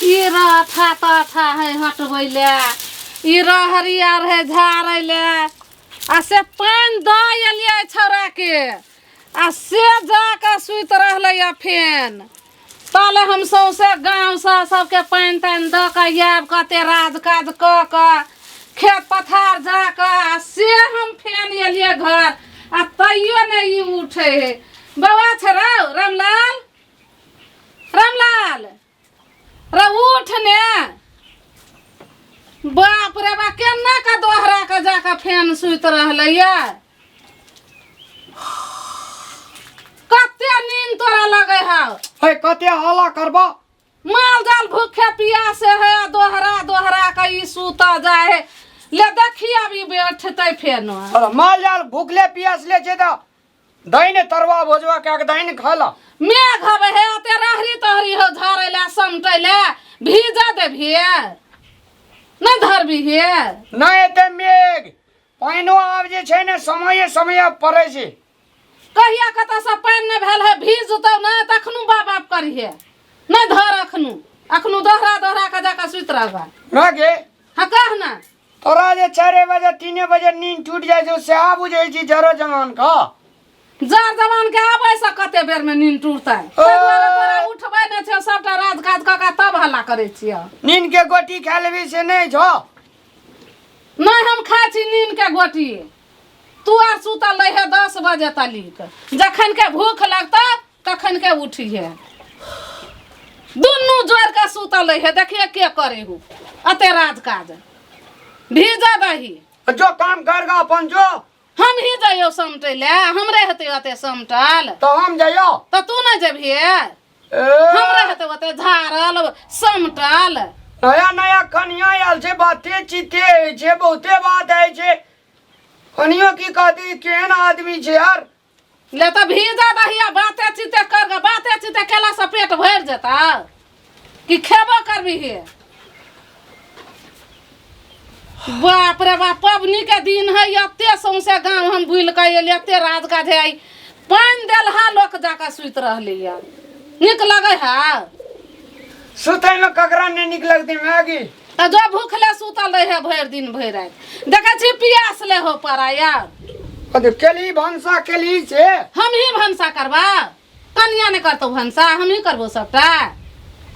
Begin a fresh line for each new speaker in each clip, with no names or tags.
ई रथा तथा है हटबै ले, ई रहरी आर है झाड़ै ले, आ से पानि दऽ एलियै छौड़ाके, आ से जा कऽ सुति रहलै फेन। ताले हम सौंसे गाँवसँ सबके पानि तानि दऽ कऽ आबि कऽ राज काज कऽ कऽ खेत पथार जा कऽ, आ से हम फेन एलियै घर, आ तैयो नहि ई उठै है। बौआ छौ रामलाल, रामलाल रे उठ ने। बाप रे बा, केना कऽ दोहरा कऽ जा कऽ फेन सुति रहलैया। कते नींद तोरा लगे हौ?
हे, कते हल्ला करबो?
माल जाल भूखे पियासे है, दोहरा दोहरा के ई सूता जाए है। ले देखी अब ई बैठते फेन।
अरे माल जाल भूखले पियासले छै तऽ दही ने तरुआ भोजवा कए के दही ने खाला।
मेघ हवे है, ते रहरी तहरी हो झाड़े ले समटे ले भीजा देबही नहीं धरबी हे?
नहि एते मेघ पानिओ आब जे छै ने समये समय पड़ै छै।
कहिया कतऽ से पानि नहि भेल है, भीज जेतौ ने तखनु बाप बाप करिहे। नहि धर, अखनु अखनु दोहरा दोहरा के जाके सुति रहबा।
ना गे।
हाँ, कह ना।
तोरा जे 4 बजे 3 बजे नींद टूटि जाइ छौ सएह बुझै छी जरो जवान का?
जर जवान के आबै से कते बेर में नींद टूटतै, ताहि दुआरे तोरा उठबै नहि छै। सबटा राज काज कऽ के तब हल्ला करै छियै।
नींद के गोटी खा लेबी से नहि छौ?
नहि, हम खाइ छी नींद के गोटी। तू आर सुतल रहे 10 बजे तलिक, जखन के भूख लगतौ तखन के उठिहे। दुनू जोड़ के सुतल रहे, देखिए के करे हूँ अते राज काज। भीजा दही।
जो काम कर गा अपन जो।
हम ही जइयो समटै ले, हमरे हेतै ओते समटल।
तो हम जइयो?
तऽ तू नहि जेबही? हमरे हेतै ओते झाड़ल समटल।
नया नया कनिया आयल छै, बाते चीते होइ छै, बहुते बात होइ छै। कनियो की कहती, केहन आदमी छै यार।
ले तऽ भीजा दही आ बाते चीते कर गे। बाते चीते केला से पेट भरि जेतौ कि खेबो करबही? बाप रे बाप, पबनी के दिन है, एते सौंसे गाँव हम बुलि कऽ एलियै, एते राज काज है, पानि देलहा लोक जाकऽ सुति रहलैया। नीक लगै है?
सुतै में ककरा नहीं नीक लगती मैगी?
तऽ जो भूखले सुतल रहे भरि दिन भरि राति, देखै छी पियास ले हो पड़ा यार।
अरे केली भनसा केली से?
हम ही भनसा करबा? कनिया नहि करतौ भनसा, हम ही करबो सबटा।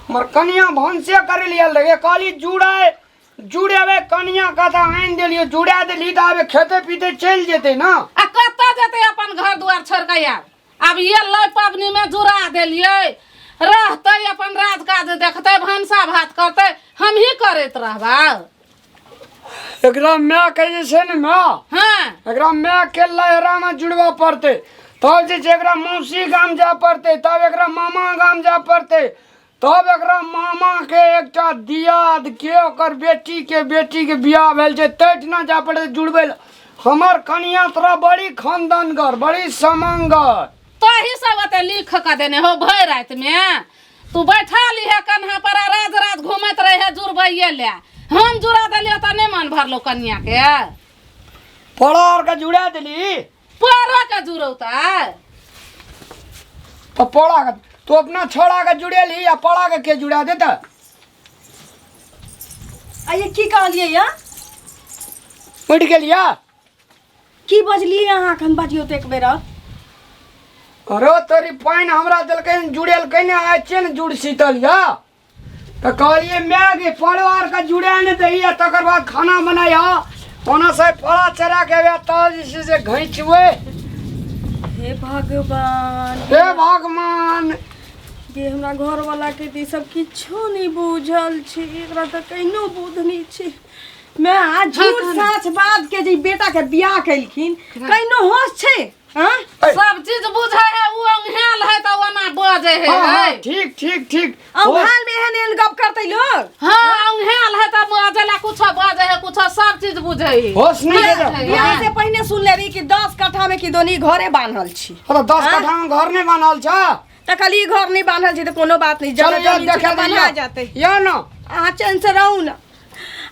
हमर कनिया भनसे करे लिए आयल रहे, कहली जुड़ाए जुड़ेबै कनिया का तऽ आनि देलियो, जुड़ा देली तऽ आब खेते पीते चलि जेतै ना।
आ कतऽ जेतै अपन घर दुआर छोड़ कऽ आब? आब ये लै पबनी में जुड़ा देलियै, रहतै अपन राज काज देखतै, भनसा भात करतै, हम ही करैत रहबा।
एकरा माय के जे छै ने माय, एकरा माय के लहरा में जुड़बऽ पड़तै, तब जे छै एकरा मौसी गाम जाय पड़तै, तब एकरा मामा गाम जाय पड़तै, तब एकरा मामा के एकटा दियाद के ओकर बेटी के बेटी के बियाह भेल छै तैठना जाय पड़तै जुड़बै लए। हमर कनिया तोरा बड़ी खानदानगर, बड़ी समांगर।
तोही सब ओते लिख कऽ देने हो। भरि राति में तू बैठा लिहे कन्हा पर आ राज राज घूमैत रहे जुड़बैये ले। हम जुड़ा देलियै तऽ नहि मन भरलो कनिया के।
पड़ा आर के जुड़ा देली?
परो के जुड़ौतै।
तो पड़ा के तू अपना छोड़ा के जुड़ेली आ पड़ा के के जुड़ा देता?
आ ये की कहलियै या?
उठि गेलिया?
की बजलियै अहाँ एखन? बजियौ तऽ एक बेर आओर।
अरे तोरी, पानि हमरा देलकै जुड़ेलकै ने, आइ छै ने जुड़ शीतल या तऽ कहलियै माय गे, परिवार के जुड़ा ने दही आ तकर बाद खाना बनाइह। ओना से पड़ा चढ़ा के अयबै तब जे छै से घैचबै।
हे भगवान,
हे भगवान।
गे, हमरा घरवाला के तऽ ई सब किछो नहि बुझल छै, एकरा तऽ कहिनो बुध नहि छै। मैं आ झूठ साँच बात के जे ई बेटा के बियाह केलखिन, कहिनो होश छै? हाँ?
सब चीज बुझै है उ, अंघेल है तऽ ओना बजै है।
हाँ,
है।
ठीक ठीक ठीक।
अंघाल में एहन एहन गप करतै लोग?
हाँ, अंघेल है तऽ बजै ला कुछो बजै है, कुछो सब चीज बुझै है।
होश नहि छै तऽ।
बियाह से पहिने सुनले रही कि 10 कट्ठा में कि दोनी घरे बान्हल छी।
अरे 10 कट्ठा में घर नहि बनल छ।
तऽ कहली ई घर नहि बान्हल छै तऽ कोनो बात नहि,
चलो
जगह
यार
जमीन छै
देखा
तऽ बन्हा जेतै।
या न।
अहाँ चैन से रहू ने।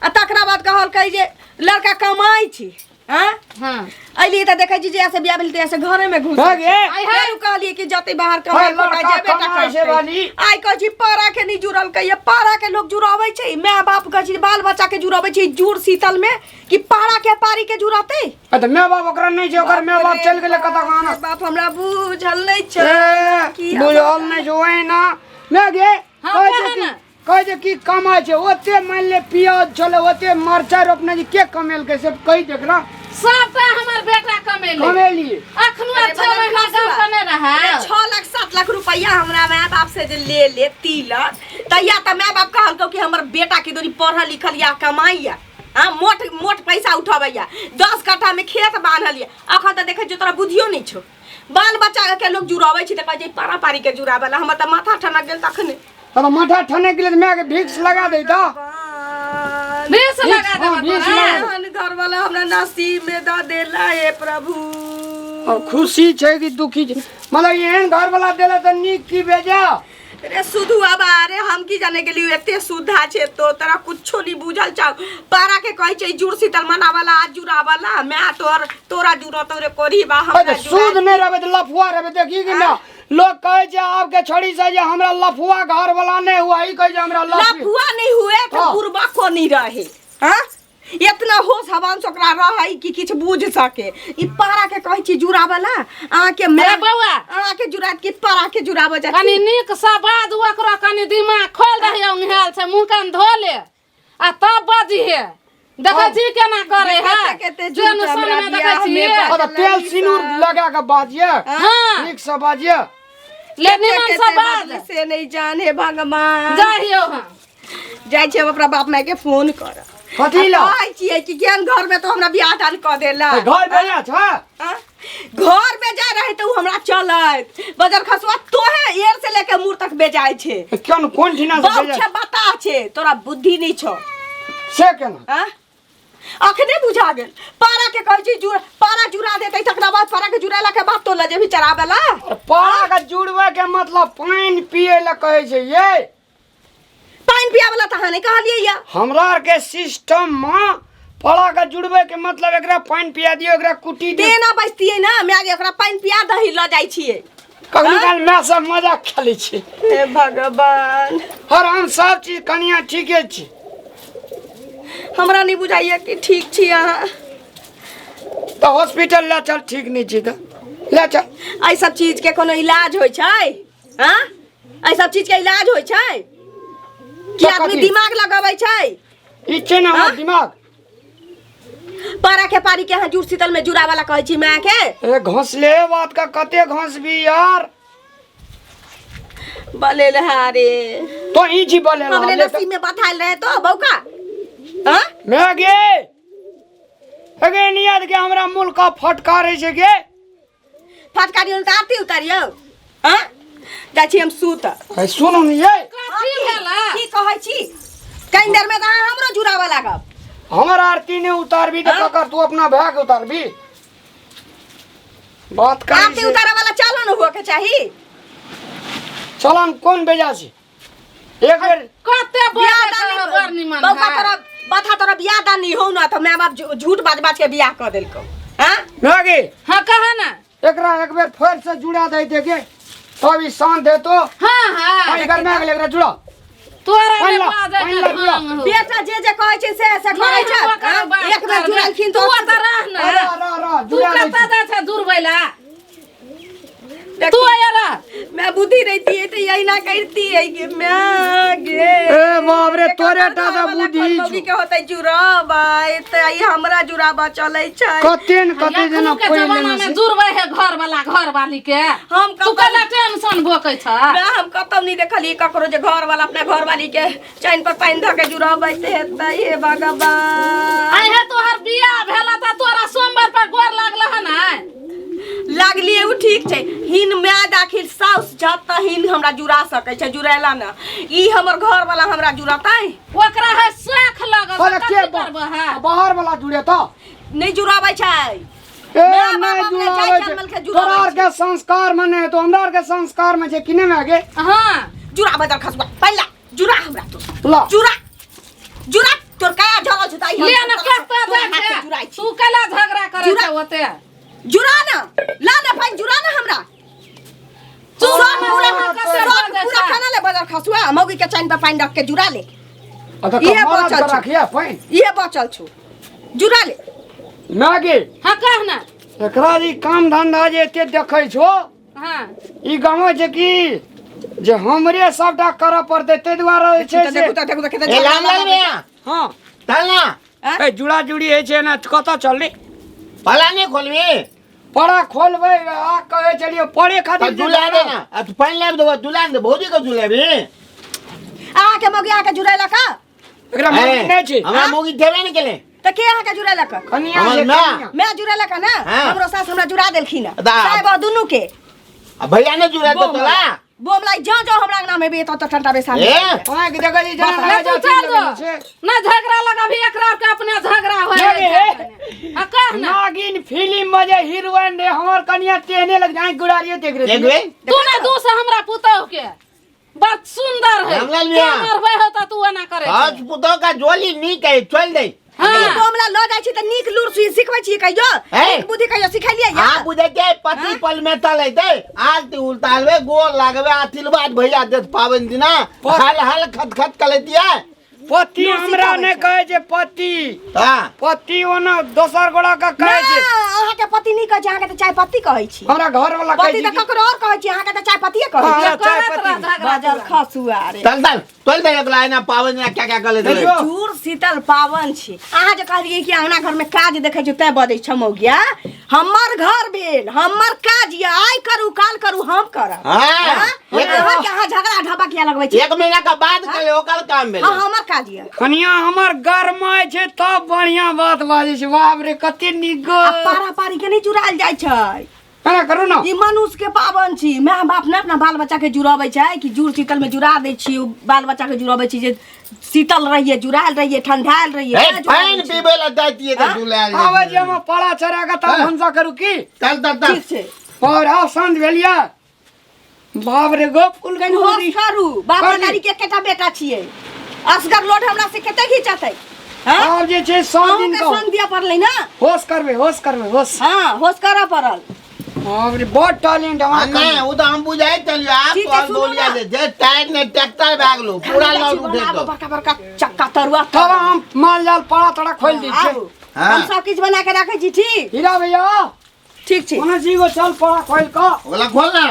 आ तकरा बाद कहलकै जे लड़का कमाइ छै। हाँ
हाँ
अइली तऽ देखै छी जे से बियाह भेल से घरे में घुस
भऽ गेल।
आइ हे।
फेर कहलियै कि जते बाहर कमाइ
हे, लड़का
खोटाइ जेबे टा
कमाइ छै
करतै।
वाली।
आइ कहै छी पारा के नहि जुड़लकै ये पारा के लोग जुड़ाबै छै माय बाप कहै छी बाल बच्चा के जुड़ाबै छै जुड़ शीतल में कि पारा के पारी के जुड़ातै
तऽ माय बाप ओकरा नहि छै ओकर माय बाप चलि गेलै कतऽ गाना
बाप हमरा बुझल नहि छै
ए,
की
बुझल नहि छै ओहिना माय गे
हाँ,
कहै छै
कहे
कि
ने।
कहै छै की कमाइ छै ओते मानि ले पियाज छलै ओते मरचाइ रोपने छै के कमेलकै से कहि देख ना
सबटा हमर बेटा कमेले
कमेलियै
अखनो 6 महीना गाँव कने रहे
अरे 6 लाख 7 लाख रुपया हमरा माय बाप से जे ले ले तिलक तहिया तऽ माय बाप कहलकौ कि हमर बेटा के दोनी पढ़ल लिखल या कमाइया हाँ मोट मोट पैसा उठबैया 10 कट्ठा में खेत बान्हल या। अखन तऽ देखै छियौ तोरा बुद्धियो नहि छौ। बाल बच्चा के लोग जुड़ाबै छै तऽ कहै छै पारा पारी के जुड़ाबै ला। हमर तऽ माथा ठनक गेल तखने।
तऽ माथा ठनक गेलै तऽ मायके भिक्स लगा दै तऽ
बीस लगा
हाँ,
देबा
20
तोरा।
लगा।
एहन घरवाला हमरा नसीब में दऽ देला हे प्रभु।
अब खुशी छै कि दुखी छै? मतलब एहन घर वाला देला तऽ नीक की बेजा?
रे सुधु अब अरे हम की जाने गेली एते सुधा छै तो तोरा कुछो नहीं बुझल छौ। पारा के कहै छै जुड़ शीतल मनावला आ जुड़ावला मैं तोर तोरा जुड़ो तोरे कोरी बा हमरा
अरे
जुड़ा।
सूद नहि रहबै तऽ लफुआ रहबै। देखी कि ना लोग कहै छै आब के छोड़ी से जे हमरा लफुआ घर वाला नहि हुआ, ई कहै छै हमरा लफुआ
लफुआ नहीं हुए तो बुरबा को नहीं रहे। हाँ इतना होश हवान ओकरा रहे कि किछु बुझ सके। ई पारा के कहै छी जुड़ावला अहाँके
अरे
मैं
बौआ
अहाँके जुड़ात कि पारा के जुड़ाबऽ जात?
कनी नीक से बाज, ओकरो कनी दिमाग खोल दही। उंघायल छै, मुँह कान धो ले आ तब बजिहे। देखै छी केना करे है।
कते कते झूठ
टेंशन
हमरा
में देखै
बियाह में
छियै।
अरे तेल सिनूर लगा के बाजिए।
हाँ।
नीक से बाजिए।
ले निमन से
कते
बाज।
बदली से नहीं जाने भगवान।
जाइयो हाँ।
जाइ छी हम अपना बाप माय के फोन कर।
कथी ला?
कहै छियै कि केहन घर में तो हमरा बियाह दान कऽ देला।
घर भेजा छ।
आँ? घर बेजाय रहे तऽ उ हमरा चलत बजर खसुआ। तोहे एड़ से लेके मुड़ तक बेजाय छै।
कोन कोन ठिना से
बाप
भेजा?
छै बता छै तोरा बुद्धि नहीं छौ।
से केना?
आँ? अखने बुझा गेल। पारा के कहै छी जुड़ पारा जुड़ा देतै तकरा बाद पारा के जुड़ेला के बाद तो लऽ जेबही चराबे ला।
पारा के जुड़वे के मतलब पानि पिए ला कहै छै ये।
पानि पियाबे ला तऽ अहाँ नहि कहलियै या।
हमरा आर के सिस्टम में पारा के जुड़वे के मतलब एकरा पानि पिया दियो, एकरा कुटी दियो।
तेना बजतियै ना माय गे, ओकरा पानि पिया दही लऽ जाइ छियै।
कखनी काल माय सब मजाक खेलै छै।
हे भगवान।
और हम सब चीज कनिया ठीके छी।
हमरा नहि बुझाइया कि ठीक छी अहाँ।
तऽ हॉस्पिटल लए चल, ठीक नहि छी तऽ लए चल।
एहि सब चीज के कोनो इलाज होइ छै? हाँ एहि सब चीज के इलाज होइ छै कि
तऽ
आदमी
कथी?
दिमाग लगाबै छै।
ई छै ने हमर
हाँ?
दिमाग।
पारा के पारी के अहाँ जुड़ शीतल में जुड़ा वाला कहै छी माय के।
ए घोंसले बात का कते घोंसबी यार?
बलेल हारे।
तो ई छी बलेल।
हमरे
हाले।
नसीब में बथायल रहे तो बौका। हाँ
मैं गे अगे नियत के हमरा मुल्क का फटकारे छै गे।
फटकारी उतारती आरती उतारियौ। हाँ जाइ छी हम सूत।
ए सुनू ने ये।
कथी भेला?
की कहै छी? कनि देर में तऽ अहाँ हमरो जुड़ाबऽ लागब।
हमर आरती ने उतारबी तऽ
हाँ?
ककर तू अपना भाय के उतारबी? बात कर।
आरती उतारे वाला चलन हुअ के चाही।
चलन कोन बेजा छै एक बेर?
कते
बियाह
बोले
दान
छौ बड़ निमन।
बौका
है।
तोरा बथा तोरा बियाह दान नहीं हो ना तऽ माय बाप झूठ बाज बाज के बियाह कऽ देलकौ। हाँ
मैं गे।
हाँ कहा ना।
एकरा एक बेर फेर से जुड़ा दे देके तब ई शांत हेतो।
हाँ हाँ।
एकर मैं गेल एकरा जुड़ा।
तोरा
पानि
ने
ला,
बाजै
पानि
के
ला, जुड़ा।
ढंग हो।
बेटा जे जे कहै छै से से करै
नहीं,
छै।
हम ओकर
हाँ?
बात
एक बेर
करबै।
जुड़लखिन
तू
तऽ
ओतऽ रह ना।
रह रह रह
तू
जुड़ा दै
कतऽ
छी।
जाइ छै जुड़बै ला?
देख,
तू आया रह।
मैं बुद्धि रहती है तो यही ना करती है कि मैं गे।
ए बाप रे, तोरे टा तऽ बुद्धि
मौगी
छौ।
के होतै जुड़ाबा तऽ ई हमरा जुड़ाबा चलै छै।
कते न कते जना
अखनुके
पढ़ि
जमाना
लेने
में
छै।
जुड़बै है घर वाला घर वाली के?
हम
तू
कतौ
कला टेंशन बोकै छ?
ना, हम कतौ नहीं देखलियै ककरो जे घर वाला अपना घर वाली के चैन पर पानि धऽ के जुड़ाबैत हेतै। हे भगवान।
आइ हे तोहर बियाह भेला तऽ तोरा सोमवार पर गोर लागल हन आइ?
लागलियै ओ ठीक छै। हिन my दाखिल साउस जत हिन हमरा जुड़ा सकै छै जुड़ेला ना। ई हमर घर वाला हमरा जुड़तै?
ओकरा है शौख लगल
अरे
तऽ
के
कथी करबै है?
बाहर वाला जुड़े तऽ
नहीं जुड़ाबै छै।
ए
माय बाप
नहीं
अपने
जुड़ाबै
जाय
छै।
चलमल के जुड़ाबै
तोरा आर
छै।
के संस्कार में नहीं तो हमरा आर के संस्कार में छै कि नहीं में गे?
हाँ।
जुड़ाबै दर खसुआ पहिला जुड़ा हमरा तू।
ला।
जुड़ा जुड़ा तोर काया झलल छै ताई।
ले ना कते
तोरा
बजै
हाथ
छै
से जुड़ाइ छी।
तू कैला झगड़ा करै
जुड़ा-
छै ओते
जुड़ा ना ला ना पानि जुड़ा ना हमरा
चुप
सब
ना,
पूरा
ना,
सब
ना, ना,
पूरा
ना।
खाना ले बदल खसुआ मौगी के चैन पर पानि रख के जुड़ा ले
आ तऽ
इहे
मरद
बचल
के
छौ।
राखिए पानि
इहे बचल छौ जुड़ा ले
मागे
हाँ कह ना
एकरा जे काम धंधा जे एते देखै छो
हाँ
ई गाँव छै कि जे हमरे सबटा करऽ पड़तै ताहि दुआरे जे छै
तऽ
से
देखू तऽ देखू तऽ कते
ए
झगड़ा
रामलाल
लगबै
भैया
हँ
चल ना
आँय?
ए जुड़ा जुड़ी होइ छै ने कतऽ चलली
पला नहीं खोलबी
पड़ा खोलबै आ कहै छलियै पढ़े
तो
खातिर
जुला दे ना आ तू पानि लाबि देबो जुला दे भौजी के जुलेबी
अहाँके मौगी अहाँके जुड़ेलक हँ?
एकरा मौगी नहि छै
हमरा मौगी देबे नहीं केले
तऽ के अहाँके जुड़ेलक हँ?
कनिया
हमर
छै
माँ।
कनिया।
मैं जुड़ेलक हँ ना
हाँ।
हमरो सास हमरा जुड़ा देलखिन हँ
दा-
साहेब दुनू के
आ भैया ने जुड़ा दे तोला
बोम लाई जो जो हमरा अंगना में भी तो ठंडा बेसा
ए
आँखि देखै छी जेना
ले
लागै
तू
छै
चल जो
लगल छै।
ना झगड़ा लगा भी एकरा के अपने झगड़ा होय
नहीं, हे।
हाँ कह ना
नागिन फिल्म में जे हीरोइन रे हमर कनिया तेहने लग जाए गुड़ारियो देख रहे
देखबे
तू ना दूस हमरा पुतोह के बड़ सुंदर है
रामलाल भैया।
के मरबै हो त तू एना करे
आज पुतो का जोली नीक है चल दे
हाँ।
बोमला ल जाइ छी त नीक लूर सिखबै छी कहियो
हे।
नीक बुद्धि कहियो सिखेलियै
हाँ
या
बुझे के पति पल में तले दे आलती उल्टालवे गोल लागवे आतिल बाद भैया देत पावन दिना हल हल खत खत कले दिया
पति
लूर
हमरा
सिखाबै
नहि
छै।
कहै छै पति
हाँ
पति ओना दोसर गोड़ा के कहै छै
अहाँ के पति नहीं कहै छी अहाँ के तऽ चाय पत्ती कहै छी
हमरा घर वाला कहै
पति
छै
तऽ ककरो और कहै छी अहाँ के तऽ चाय पत्तीये कहै
हाँ,
छी
चाय
करत
पत्ती।
रह झगड़ा
बाजल खसुआ रे
चल चल चल दे एकला ना पावन दिना क्या क्या कले दे
देखियौ।
चूर शीतल पावन छी अहाँ जे कहलियै कि अंगना घर में काज देखै छी तैं बजै छौ मौगिया हमर घर भेल हमर काज ये आइ करू काल करू हम करब
हाँ,
हाँ?
एक-
अहाँ के अहाँ झगड़ा ढाबा किया लगबै छी
एक महीना का बाद कले ओकर काम भेल
हाँ हमर काज ये
कनिया हमर गरमाइ छै तब बढ़िया बात बाजै छै बाप रे कते नीक गो
आ पारा पारी के नहीं जुड़ायल जाइ छै
एना करू ने
ई मनुष्य के पावन छी माय बाप ने अपना बाल बच्चा के जुड़ाबै छै कि जुड़ शीतल में जुड़ा दै छी बाल बच्चा के जुड़ाबै छी जे शीतल रहिए जुड़ायल रहिए ठंडायल रहिए
ए
तें जुड़ाबै
पानि
छी।
पीबै ला जाइतियै तऽ जुलायल
आबै छी हम पड़ा चढ़ा के तब भनसा करू की
चल चल चल
ठीक छै
और आब साँझ भेल यऽ बाप रे गो फूल
कनि होश करू बाप
कर ली।
दादी के एकेटा बेटा छियै असगर लोड हमरा से कते घिचतै हँ
आब जे छै 100 दिन
अहूँके
का
संग दिअ पड़लै ने
होश करबै होश करबै होश
हँ होश करऽ पड़ल
बाप रे बड़ टैलेंट
आ
हमरा
नहीं वो तो हम बुझाई चलियो आप
ठीक है,
कौन
सुनू
बोलिया
ना।
जे जे टायर ने ट्रैक्टर भाग लो पूरा लोड उठे
बनाबू
तो
बड़का बड़का चक्का तरुआ
तब हम माल जाल पड़ा तड़ा खोल दै छियै
आबू।
हाँ।
हम सब किछु बना के राखै छी ठीक
हीरा भैया
ठीक छै
कोनो चीज को चल पड़ा खोल कऽ
ओला खोल ना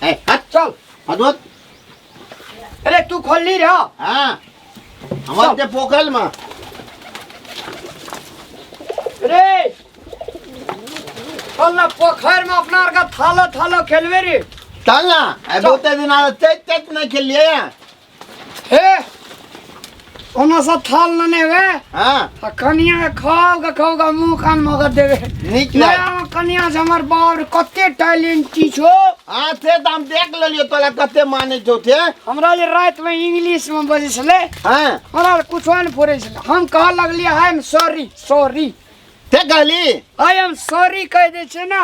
ए हट
चल
हट हट
अरे तू खोलली रह
हां हमार के पोखल में
रे चल ना पोखर में अपना आर का थालो थालो खेलबे रे
चल ना ए बहुते दिन आ चैत चैत नहीं खेलिए
हे ओना से थाल न नेबे
हां
आ कनिया के खाओ के खाओ के मुंह कान मगज देबे
नीक
नया
लाग
कनिया से हमर बाप रे कते टैलेंट छो
हां से तो हम देख लेलियो तोला कते माने छौ थे
हमरा जे राति में इंग्लिश में बजै छलै
हां
हमरा कुछो नहि फुरै छलै हम कहऽ लगलियै I am sorry sorry
ते कहली
I am sorry कहि दै छै ने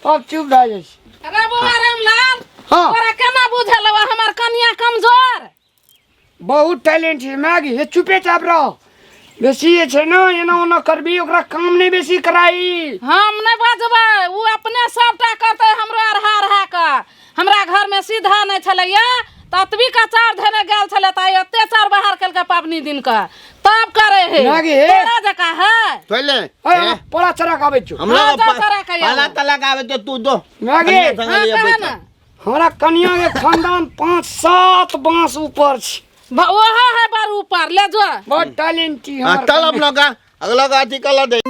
तब चुप भए जाइ छै
अरे बौआ रामलाल
हाँ।
तोरा केना बुझल हौ हमर कनिया कमजोर
बहुत टैलेंट छै मैगी हे चुपे चाप रहो बेसी जे छै ने एना ओना करबी ओकरा काम नहि बेसी कराई
हम नहि बजबै ओ अपने सबटा करतै हमरो अरहा अरहा कऽ हमरा घरमे सीधा नहि छलैया ततबी का चार धेने गेल छलै तऽ आइ एते चार बाहर केलकै पाबनि दिन के तब करे हे
लागे हे।
तोरा जकाँ है
पहिले
अरे पड़ा चढ़ा के आबै छौ
हमरा
हाँ, जा तोरा कहिया।
पाला तला के आवे तो तू दो
लागे।
कनिया संगे
हाँ
लिए
कहे
बैठल।
ना
हमरा कनिया के खानदान 5 7 बांस ऊपर छै
ओहो है बड़ ऊपर ले जो
बहुत टैलेंट छी
हाँ
हमर
चल
कनिया।
अपना का अगला का अथी कला दे।